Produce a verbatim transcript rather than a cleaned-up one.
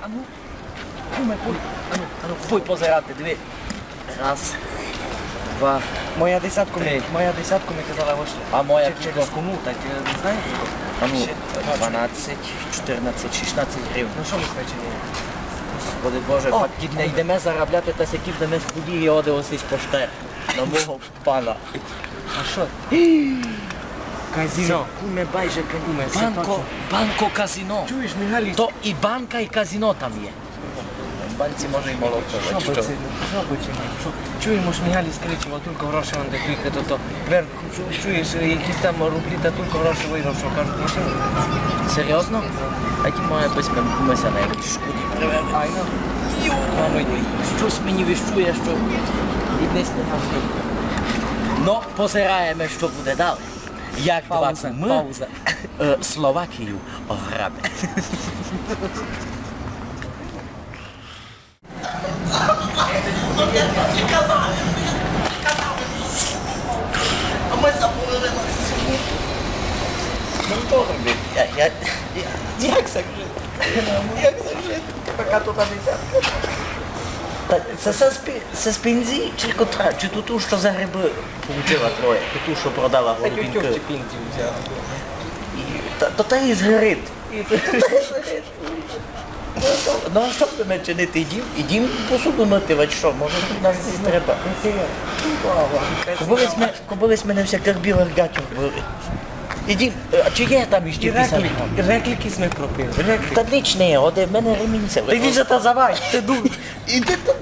Ану, куме, пой, ану, ану, пой позирати, диви. Раз, два, моя десятку ми, три. Моя десятку ми казала, ось. А моя кілько? Через кому, так, е, не знаю. Ану, ще дванадцять, чотирнадцять, шістнадцять гривень. Ну, што ми спечені? Господи Боже, о, пак кидь не йдеме заробляти, та ся кидь йдеме з події, оде ось із поштер. На мого пана. А што? Казино. Всьо. Куме, байже, ка-, куме, всьо банко, точно. Банко казино. Чуєш, Мігалю? То і банка, і казино там є. В банці може і молоко, што чи би што? Це, што би це не, што? Чуєш, мож, Мігалю, скричив, а тілько грошей он де, тілько то, то. Вер, чу-, чуєш, якісь там рублі, та тілько грошей виграв, што кажуть, машина. Серйозно? А ті має письме, ми ся на якійсь шкоді привели. Айно. Йо, мамо, штось мені віщує, што і днесь не так. Но, позираєме, што буде далі. Як два куми, е, Словакію ограбить. А ми забули на сьогодні. Ну, добре, я, я, я, як це жити? Як це жити? Така тут десятка. Та се, се з пе-, се з пензії, чи котра? Чи ту, ту, што за грибы получила твоя? Ту, ту, што продала голубинкы? Ту, ту, што пензію взяла. І та, то та із гриб. І то, то та із гриб. Ну, а што будеме чинити? Ідім, ідім посуду мыти, вадь што? Може, тут нас десь треба. Кобы сьме, кобы сьме не всякых білых гатьох были. Ідім, е, а чи є там іщи пісарі? Рекліки сьме пропили, рекліки. Та ніч не є, от в мене ремінь ся випав. Та йди за та завай, ти ду-, іди та